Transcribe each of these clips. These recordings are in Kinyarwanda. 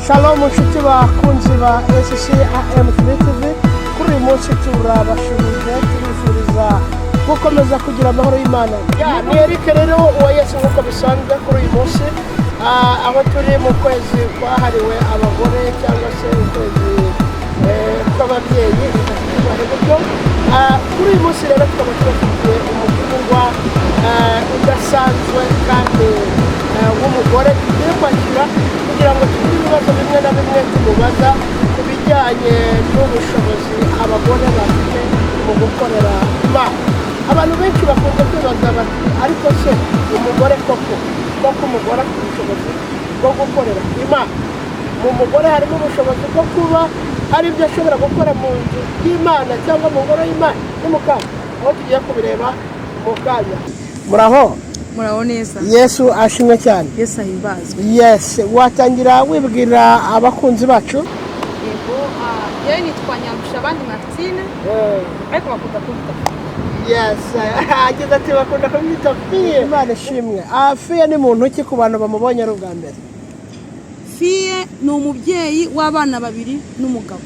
Shalom nshuti bakunzi ba SCAM3 TV. Kuri uyu munsi turabashubije, tubifuriza gukomeza kugira amahoro y'Imana. Ya, ni Eric rero uwa Yesu nk'uko bisanzwe. Kuri uyu munsi, aho turi mu kwezi kwahariwe abagore cyangwa se ukwezi kw'ababyeyi, reka tubivuge gutyo. Kuri uyu munsi rero tukaba tubafitiye umutumirwa udasanzwe kandi w'umugore tugiye kwakira kugira ngo tugire ibibazo bimwe na bimwe tumubaza ku bijyanye n'ubushobozi abagore bafite mu gukorera Imana. Abantu benshi bakunze kwibaza bati: "Ariko se umugore koko koko umugore afite ubushobozi bwo gukorera Imana? Mu mugore harimo ubushobozi bwo kuba hari ibyo ashobora gukora mu nzu y'Imana cyangwa mu ngoro y'Imana?" Ni mu kanya aho tugiye kubireba mu kanya. Muraho? Muraho neza. Yesu ashimwe cyane. Yesu ahimbazwe. Yes, watangira wibwira abakunzi bacu? Yego, yewe nitwa Nyandusha abandi Martine, ariko bakunda kunyita Yes, agize ati bakunda kumwita Fiye. Imana ishimwe. Fiye ni muntu ki ku bantu bamubonye ari ubwa mbere? Fiye ni umubyeyi w'abana babiri n'umugabo.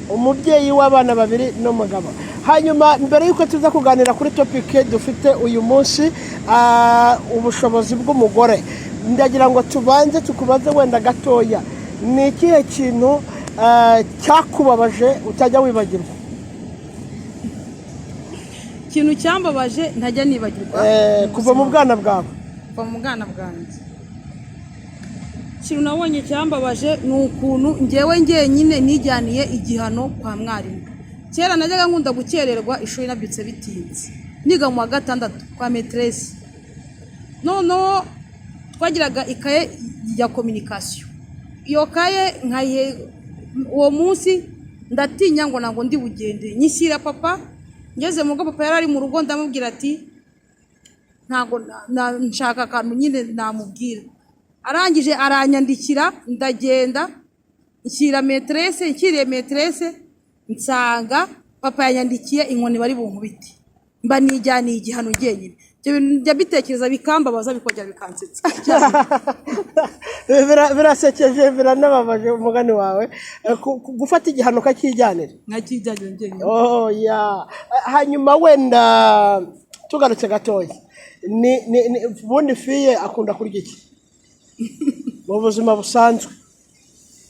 Umubyeyi w'abana babiri n'umugabo. Hanyuma mbere y'uko tuza kuganira kuri topic dufite uyu munsi, ubushobozi bw'umugore, ndagira ngo tubanze tukubaze wenda gatoya: ni ikihe kintu cyakubabaje utajya wibagirwa? Ikintu cyambabaje ntajya nibagirwa Kuva mu bwana bwawe? Kuva mu bwana bwanjye, ikintu nabonye cyambabaje ni ukuntu ngewe ngenyine nijyaniye igihano kwa mwarimu. Kera najyaga nkunda gukererwa ishuri, nabyutse bitinze, niga mu wa gatandatu kwa maîtresse. Noneho twagiraga ikaye ya communication. Iyo kaye nkayihe uwo munsi, ndatinya ngo ntabwo ndi bugende, nyishyira papa. Ngeze mu rugo, papa yari ari mu rugo, ndamubwira ati ntabwo nshaka akantu nyine namubwira. Arangije aranyandikira, ndagenda nshyira maîtresse. Nshyiriye maîtresse, nsanga papa yanyandikiye inkoni bari bunkubite, mba nijyaniye igihano jyenyine. Ibyo bintu njya mbitekereza bikambabaza, bikongera bikansetsa. Birasekeje, biranababaje umugani wawe. Gufata igihano ukakijyanira. Nkakijyanira njyenyine. Oh, yeah. Hanyuma wenda tugarutse gatoya, ni ubundi Fiye akunda kurya iki mu buzima busanzwe?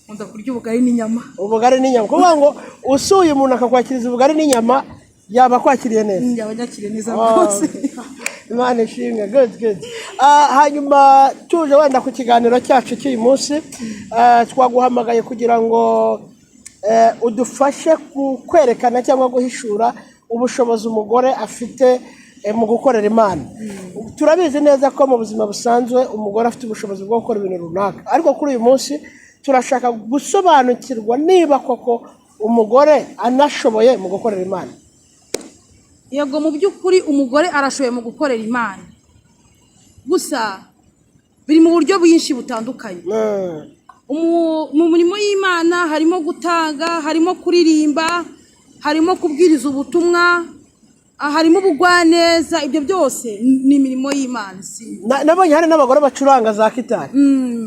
Nkunda kurya ubugari n'inyama. Ubugari n'inyama. Kuvuga ngo usuye umuntu akakwakiriza ubugari n'inyama, yaba akwakiriye neza. Yaba nyakiriye neza Oh, rwose. Imana ishimwe. Good, good. Hanyuma tuje wenda ku kiganiro cyacu cy'uyu munsi, twaguhamagaye kugira ngo udufashe kwerekana cyangwa guhishura ubushobozi umugore afite mu gukorera Imana. Turabizi neza ko mu buzima busanzwe umugore afite ubushobozi bwo gukora ibintu runaka, ariko kuri uyu munsi turashaka gusobanukirwa niba koko umugore anashoboye mu gukorera Imana. Yego, mu by'ukuri umugore arashoboye mu gukorera Imana, gusa biri mu buryo bwinshi butandukanye. Mu mirimo y'Imana harimo gutanga, harimo kuririmba, harimo kubwiriza ubutumwa, harimo ubugwaneza. Ibyo byose ni imirimo y'Imana. Nabonye hari n'abagore bacuranga za gitari.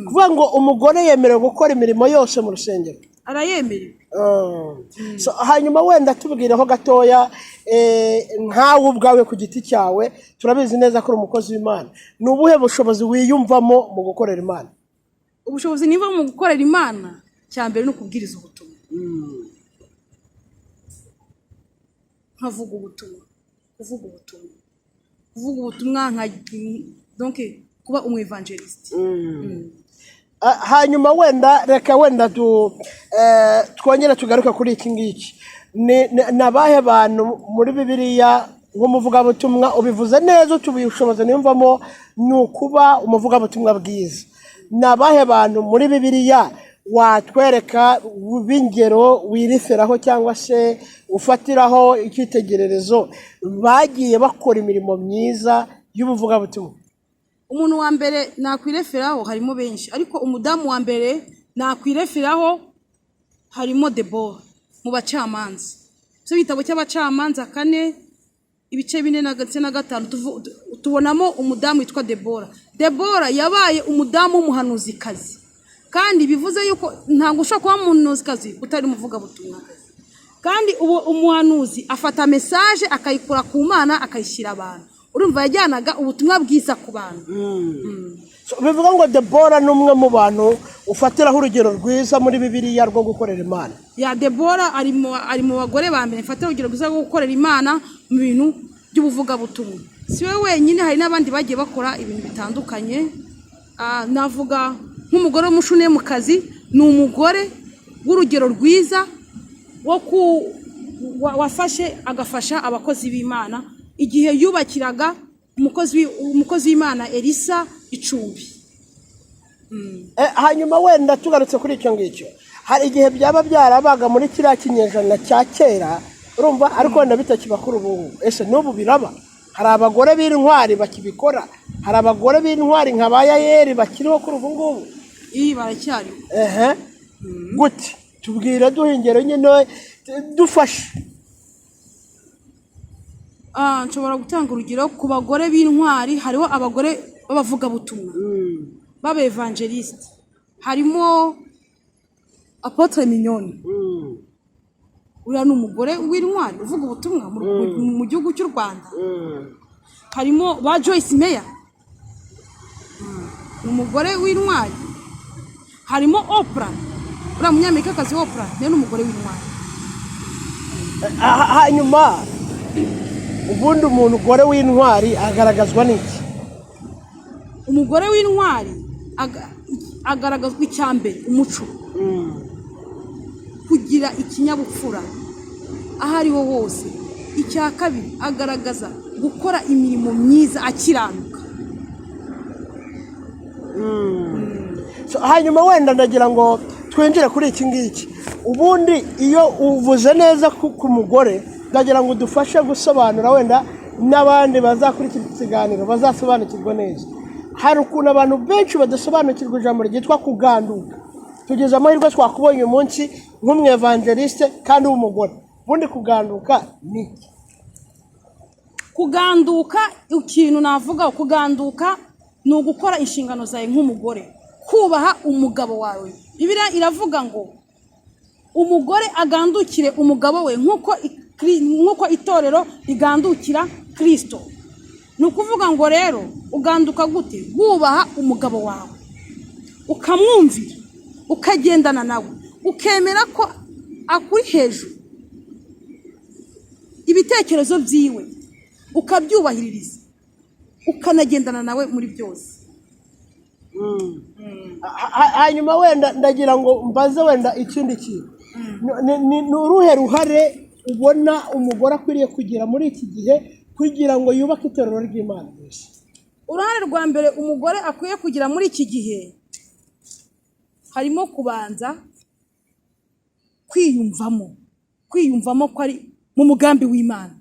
Kuvuga ngo umugore yemerewe gukora imirimo yose mu rusengero? Arayemerewe. So, hanyuma wenda tubwireho gatoya, nkawe ubwawe ku giti cyawe, turabizi neza ko uri umukozi w'Imana, ni ubuhe bushobozi wiyumvamo mu gukorera Imana? Ubushobozi niba mu gukorera Imana, cya mbere ni ukubwiriza ubutumwa, nkavuga ubutumwa, kuvuga ubutumwa nka donc kuba umu évangéliste. Hanyuma wenda reka wenda twongere tugaruke kuri iki ngiki: ni abahe bantu muri Bibiliya, nk'umuvugabutumwa ubivuze neza, utubuye ubushobozi niyumvamo ni ukuba umuvugabutumwa bwiza, ni abahe bantu muri Bibiliya watwereka b'ingero wireferaho cyangwa se ufatiraho icyitegererezo bagiye bakora imirimo myiza y'ubuvugabutumwa? Umuntu wa mbere nakwireferaho, harimo benshi, ariko umudamu wa mbere nakwireferaho harimo Debora mu Bacamanza. So igitabo cy'Abacamanza 4, ibice 4 ndetse na 5, tubonamo umudamu witwa Debora. Debora yabaye umudamu w'umuhanuzikazi. Kandi bivuze yuko ntabwo ushobora kuba umuhanuzikazi utari umuvugabutumwa. Kandi ubu umuhanuzi afata message akayikura ku Mana akayishyira abantu. Urumva yajyanaga ubutumwa bwiza ku bantu. So, bivuga ngo Debora ni umwe mu bantu ufatiraho urugero rwiza muri Bibiliya rwo gukorera Imana. Ya, Debora ari mu bagore ba mbere mfatira urugero rwiza rwo gukorera Imana mu bintu by'ubuvugabutumwa. Si we wenyine, hari n'abandi bagiye bakora ibintu bitandukanye. Navuga nk'umugore w'Umushunemukazi, ni umugore w'urugero rwiza wo ku wafashe agafasha abakozi b'Imana igihe yubakiraga umukozi w'Imana Elisa icumbi. Hanyuma wenda tugarutse kuri icyo ngicyo, hari igihe byaba byarabaga muri kiriya kinyejana cya kera, urumva, ariko wenda bitakiba kuri ubu ngubu. Ese n'ubu biraba? Hari abagore b'intwari bakibikora? Hari abagore b'intwari nka ba Yayeri bakiriho kuri ubu ngubu? Iyi baracyariho. Ehe, gute? Tubwire, duhe ingero nyine, dufashe. Nshobora gutanga urugero ku bagore b'intwari. Hariho abagore b'abavugabutumwa, b'abevangelisite, harimo Apôtre Mignone. Uriya ni umugore w'intwari uvuga ubutumwa mu gihugu cy'u Rwanda. Harimo ba Joyce Meyer, ni umugore w'intwari. Harimo Oprah, uriya Munyamerikakazi Oprah nawe ni umugore w'intwari. Hanyuma ubundi umuntu ugore w'intwari agaragazwa n'iki? Umugore w'intwari agaragazwa, icya mbere, umuco, kugira ikinyabupfura aho ariho hose. Icya kabiri, agaragaza gukora imirimo myiza akiranuka. So, hanyuma wenda ndagira ngo twinjire kuri iki ngiki. Ubundi iyo uvuze neza ku mugore, ndagira ngo udufashe gusobanura, wenda n'abandi bazakurikira iki kiganiro bazasobanukirwa neza. Hari ukuntu abantu benshi badasobanukirwa ijambo ryitwa kuganduka. Tugize amahirwe twakubonye uyu munsi nk'umwevangeliste kandi w'umugore. Ubundi kuganduka ni iki? Kuganduka, ikintu navuga, kuganduka ni ugukora inshingano zawe nk'umugore, kubaha umugabo wawe. Bibiliya iravuga ngo umugore agandukire umugabo we nk'uko itorero rigandukira Kirisito. Ni ukuvuga ngo rero uganduka gute? Wubaha umugabo wawe, ukamwumvira, ukagendana nawe, ukemera ko akuri hejuru, ibitekerezo byiwe ukabyubahiriza, ukanagendana nawe muri byose. Hanyuma wenda ndagira ngo mbaze wenda ikindi kintu. Ni uruhe ruhare ubona umugore akwiriye kugira muri iki gihe kugira ngo yubake itorero ry'Imana? Uruhare rwa mbere umugore akwiye kugira muri iki gihe harimo kubanza kwiyumvamo ko ari mu mugambi w'Imana.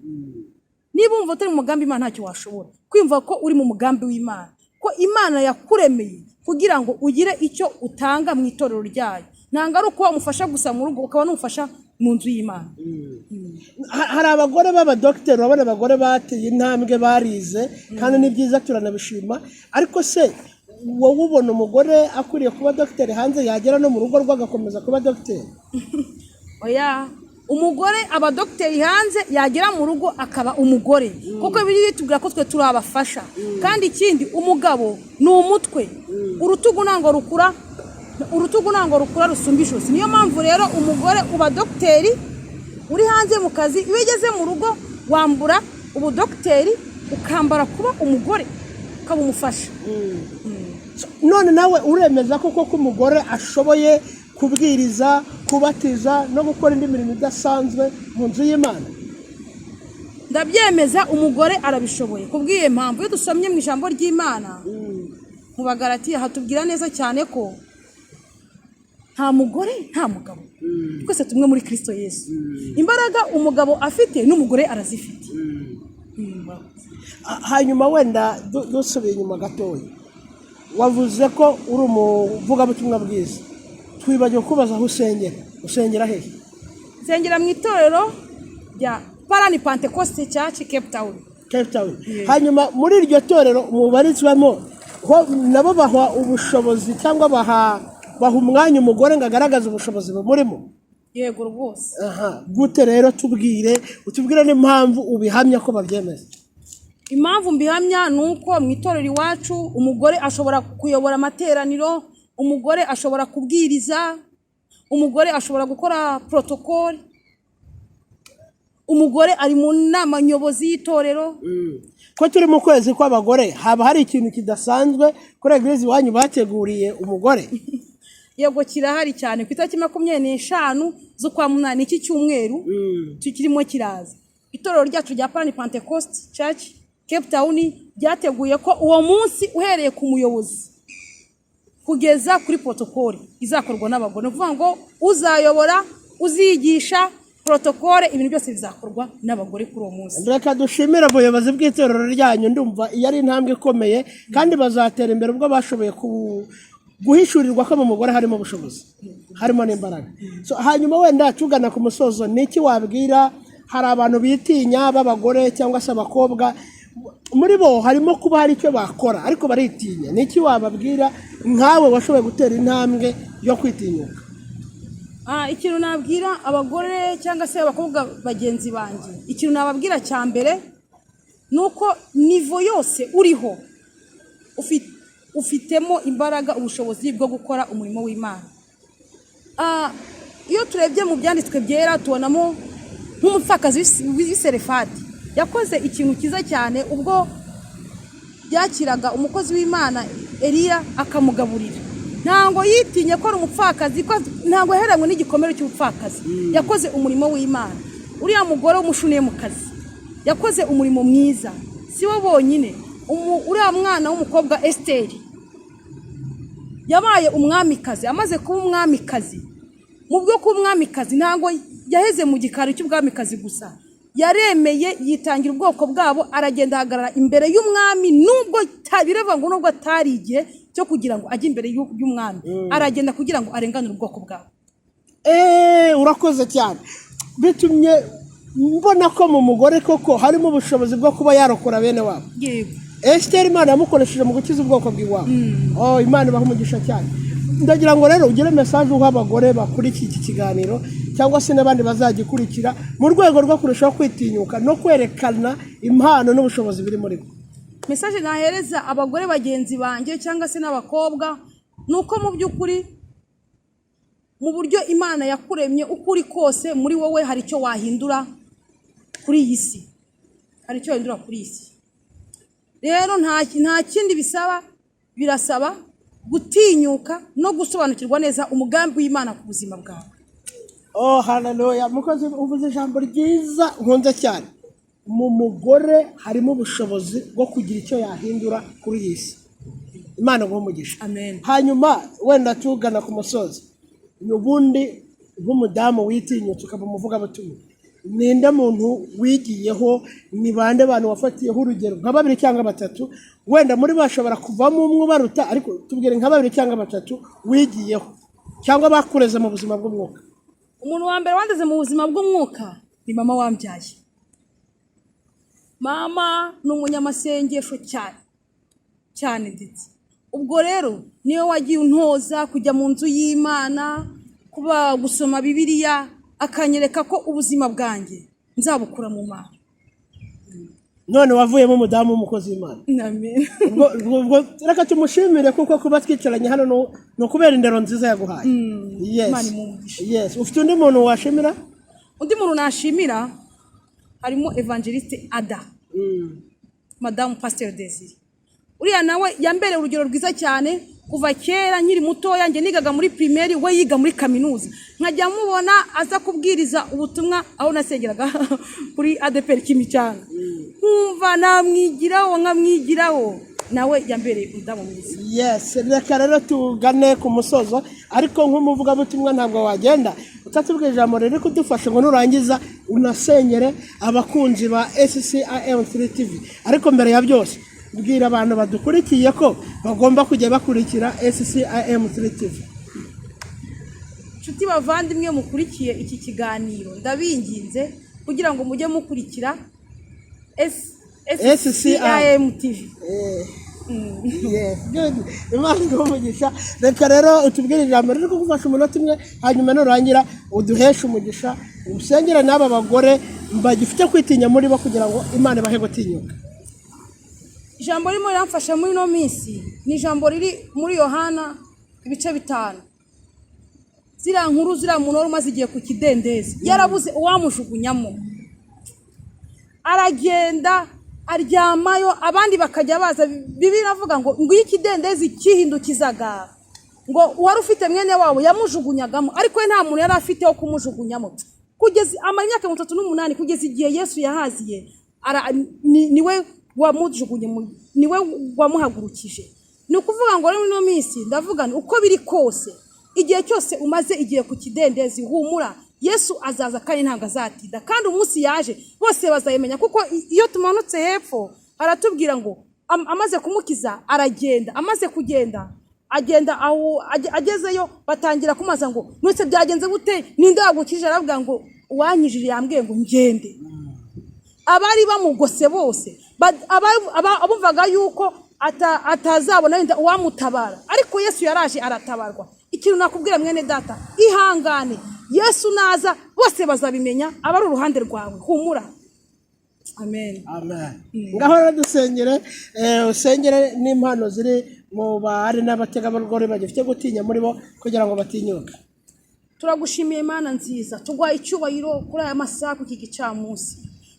Niba wumva utari mu mugambi w'Imana, ntacyo washobora. Kwiyumva ko uri mu mugambi w'Imana, ko Imana yakuremeye kugira ngo ugire icyo utanga mu itorero ryayo. Ntabwo ari ukuba umufasha gusa mu rugo, ukaba n'umufasha mu nzu y'Imana. Hari abagore b'abadogiteri, urabona abagore bateye intambwe, barize, kandi ni byiza, turanabishima. Ariko se wowe ubona umugore akwiriye kuba dogiteri hanze, yagera no mu rugo rwe agakomeza kuba dogiteri? Oya, umugore aba dogiteri hanze, yagera mu rugo akaba umugore, kuko biri bitubwira ko twe turi abafasha. Kandi ikindi, umugabo ni umutwe. Urutugu ntabwo rukura rusumba ijosi. Niyo mpamvu rero umugore uba dogiteri uri hanze mu kazi, iyo ugeze mu rugo wambura ubudogiteri, ukambara kuba umugore, ukaba umufasha. None nawe uremeza ko koko umugore ashoboye kubwiriza, kubatiza no gukora indi mirimo idasanzwe mu nzu y'Imana? Ndabyemeza, umugore arabishoboye. Kubw'iyo mpamvu, iyo dusomye mu ijambo ry'Imana mu Bagaratiya, hatubwira neza cyane ko nta mugore nta mugabo, twese tumwe muri Kirisito Yesu. Imbaraga umugabo afite n'umugore arazifite. Hanyuma wenda dusubiye inyuma gatoya, wavuze ko uri umuvugabutumwa bwiza, twibagiwe kubaza aho usengera. Usengera hehe? Nsengera mu itorero rya Parani Pentecoste Church, Cape Town. Cape Town. Hanyuma muri iryo torero mubarizwamo ho, nabo baha ubushobozi cyangwa baha Baha umwanya umugore ngo agaragaze ubushobozi bumurimo? Yego rwose. Aha gute rero? Tubwire, utubwire n'impamvu ubihamya ko babyemeza. Impamvu mbihamya ni uko mu itorero iwacu umugore ashobora kuyobora amateraniro, umugore ashobora kubwiriza, umugore ashobora gukora protocole, umugore ari mu nama nyobozi y'itorero. Ko turi mu kwezi kw'abagore, haba hari ikintu kidasanzwe kuri église iwanyu bateguriye umugore? Yego, kirahari cyane. Ku itariki 25 z'ukwa munani, iki cyumweru tukirimo kiraza, itorero ryacu rya Pan Pentecost Church Cape Town ryateguye ko uwo munsi, uhereye ku muyobozi kugeza kuri protocole, izakorwa n'abagore. Ni ukuvuga ngo uzayobora, uzigisha, protocole, ibintu byose bizakorwa n'abagore kuri uwo munsi. Reka dushimire ubuyobozi bw'itorero ryanyu. Ndumva iyo ari intambwe ikomeye, kandi bazatera imbere ubwo bashoboye guhishurirwa ko mu mugore harimo ubushobozi, harimo n'imbaraga. So, hanyuma wenda tugana ku musozo, ni iki wabwira? Hari abantu bitinya b'abagore cyangwa se abakobwa, muri bo harimo kuba hari icyo bakora ariko baritinya. Ni iki wababwira nkawe washoboye gutera intambwe yo kwitinyuka? Ikintu nabwira abagore cyangwa se abakobwa bagenzi banjye, ikintu nababwira cya mbere ni uko niveau yose uriho ufitemo imbaraga, ubushobozi bwo gukora umurimo w'Imana. Iyo turebye mu byanditswe byera, tubonamo nk'umupfakazi w'i Serefati yakoze ikintu cyiza cyane ubwo yakiraga umukozi w'Imana Eliya akamugaburira. Ntabwo yitinye ko ari umupfakazi, ko ntabwo yaheranywe n'igikomere cy'ubupfakazi. Yakoze umurimo w'Imana. Uriya mugore w'Umushunemukazi yakoze umurimo mwiza. Si bo bonyine. Uriya mwana w'umukobwa Esiteri yabaye umwamikazi. Amaze kuba umwamikazi, mu bwo kuba umwamikazi ntabwo yaheze mu gikari cy'ubwamikazi gusa. Yaremeye yitangira ubwoko bwabo, aragenda ahagarara imbere y'umwami, nubwo biravuga ngo nubwo atari igihe cyo kugira ngo ajye imbere y'umwami, aragenda kugira ngo arenganure ubwoko bwabo. Urakoze cyane. Bitumye mbona ko mu mugore koko harimo ubushobozi bwo kuba yarokora bene wabo. Yego. Esiteri Imana yamukoresheje mu gukiza ubwoko bw'iwabo. Oh, Imana ibaha umugisha cyane. Ndagira ngo rero ugire message uha abagore bakurikiye iki kiganiro cyangwa se n'abandi bazagikurikira, mu rwego rwo kurushaho kwitinyuka no kwerekana impano n'ubushobozi biri muri bo. Message nahereza abagore bagenzi banjye cyangwa se n'abakobwa ni uko mu by'ukuri, mu buryo Imana yakuremye, uko uri kose, muri wowe hari icyo wahindura kuri iyi si, hari icyo wahindura kuri iyi si. Rero nta kindi bisaba, birasaba gutinyuka no gusobanukirwa neza umugambi w'Imana ku buzima bwawe. Oh, haleluya! Mukozi, uvuze ijambo ryiza nkunze cyane. Mu mugore harimo ubushobozi bwo kugira icyo yahindura kuri iyi si. Imana iguhe umugisha. Amen. Hanyuma wenda tugana ku musozi, ubundi nk'umudamu witinyutse ukaba umuvugabutumwa, ninde muntu wigiyeho? Ni bande bantu wafatiyeho urugero, nka babiri cyangwa batatu? Wenda muri bo bashobora kuvamo umwe ubaruta, ariko tubwire nka babiri cyangwa batatu wigiyeho cyangwa bakureze mu buzima bw'umwuka. Umuntu wa mbere wandeze mu buzima bw'umwuka ni mama wambyaye. Mama ni umunyamasengesho cyane cyane, ndetse ubwo rero niwe wagiye untoza kujya mu nzu y'Imana, kuba gusoma Bibiliya, akanyereka ko ubuzima bwanjye nzabukura mu Mana. None wavuyemo umudamu w'umukozi w'Imana. Amen. Ubwo reka tumushimire, kuko kuba twicaranye hano ni ukubera indero nziza yaguhaye. Yes. Imana imuhe umugisha. Yes. Ufite undi muntu washimira? Undi muntu nashimira harimo Évangéliste Ada, Madamu Pasiteri Desire. Uriya nawe yambereye urugero rwiza cyane kuva kera nkiri mutoya. Njye nigaga muri primaire, we yiga muri kaminuza, nkajya mubona aza kubwiriza ubutumwa aho nasengeraga kuri ADEPR Kimicanga, nkumva namwigiraho, nkamwigiraho. Nawe yambereye umudamu mwiza. Yes. Reka rero tugane ku musozo, ariko nk'umuvugabutumwa ntabwo wagenda utatubwira ijambo riri kudufasha, ngo nurangiza unasengere abakunzi ba SCIM3 TV. Ariko mbere ya byose, bwira abantu badukurikiye ko bagomba kujya bakurikira SCIM3 TV. Inshuti bavandimwe mukurikiye iki kiganiro, ndabinginze kugira ngo mujye mukurikira SCIM. SCIM TV. Yes, good. Imana iguhe umugisha. Reka rero utubwire ijambo riri kugufasha umunota umwe, hanyuma nurangira uduheshe umugisha, usengere n'aba bagore bagifite kwitinya muri bo kugira ngo Imana ibahe gutinyuka. Ijambo ririmo riramfasha muri ino minsi ni ijambo riri muri Yohana ibice 5. Ziriya nkuru, ziriya muntu wari umaze igihe ku kidendezi, yarabuze uwamujugunyamo, aragenda aryamayo, abandi bakajya baza. Bibiliya iravuga ngo iyo ikidendezi cyihindukizaga, ngo uwari ufite mwene wabo yamujugunyagamo, ariko we nta muntu yari afite wo kumujugunyamo. Kugeza amara imyaka 38, kugeza igihe Yesu yahaziye, niwe wamujugunye, niwe wamuhagurukije. Ni ukuvuga ngo rero muri ino minsi ndavuga nti uko biri kose, igihe cyose umaze igihe ku kidendezi, humura, Yesu azaza kandi ntabwo azatinda. Kandi umunsi yaje bose bazabimenya, kuko iyo tumanutse hepfo haratubwira ngo amaze kumukiza aragenda. Amaze kugenda, agenda aho agezeyo batangira kumubaza ngo: "Nutse byagenze gute? Ninde wagukijije?" Aravuga ngo: "Uwankijije yambwiye ngo ngende." Abari bamugose bose, abumvaga yuko atazabona wenda uwamutabara, ariko Yesu yaraje aratabarwa. Ikintu nakubwira, mwene data, ihangane, Yesu naza bose bazabimenya, aba ari uruhande rwawe. Humura. Amen. Amen. Ngaho rero dusengere, usengere n'impano ziri mu bari n'abategarugori bagifite gutinya muri bo kugira ngo batinyuke. Turagushimiye Mana nziza, tuguha icyubahiro kuri aya masaha, ku iki gicamunsi.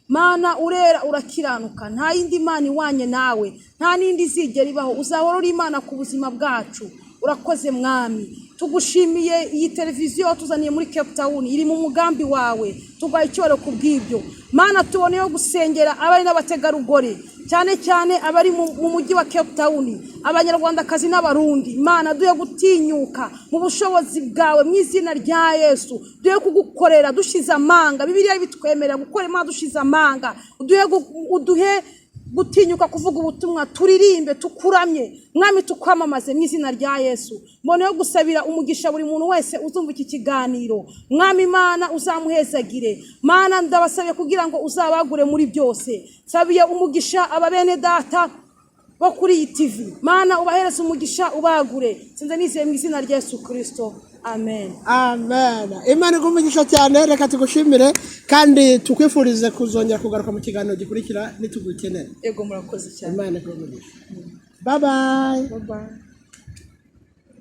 Mana, urera, urakiranuka, nta yindi Mana ihwanye nawe, nta n'indi izigera ibaho. Uzahora uri Imana ku buzima bwacu. Urakoze Mwami. Tugushimiye iyi televiziyo watuzaniye muri Cape Town, iri mu mugambi wawe. Tuguha icyubahiro ku bw'ibyo. Mana, tuboneyeho gusengera abari n'abategarugori, cyane cyane abari mu mujyi wa Cape Town, Abanyarwandakazi n'Abarundi. Mana, duhe gutinyuka mu bushobozi bwawe mu izina rya Yesu. Duhe kugukorera dushize amanga. Bibiliya bitwemerera gukora Imana dushize amanga. Uduhe gutinyuka kuvuga ubutumwa, turirimbe, tukuramye Mwami, tukwamamaze mu izina rya Yesu. Mboneyeho gusabira umugisha buri muntu wese uzumva iki kiganiro. Mwami Imana, uzamuhezagire. Mana, ndabasabiye kugira ngo uzabagure muri byose. Nsabiye umugisha aba bene data bo kuri iyi TV. Mana, ubahereze umugisha, ubagure. Sinze nizeye mu izina rya Yesu Kirisito, amen. Amen. Imana iguhe umugisha cyane. Reka tugushimire kandi tukwifurize kuzongera kugaruka mu kiganiro gikurikira nitugukenera. Ego, murakoze cyane. Imana iguhe umugisha. Bye bye. Bye bye.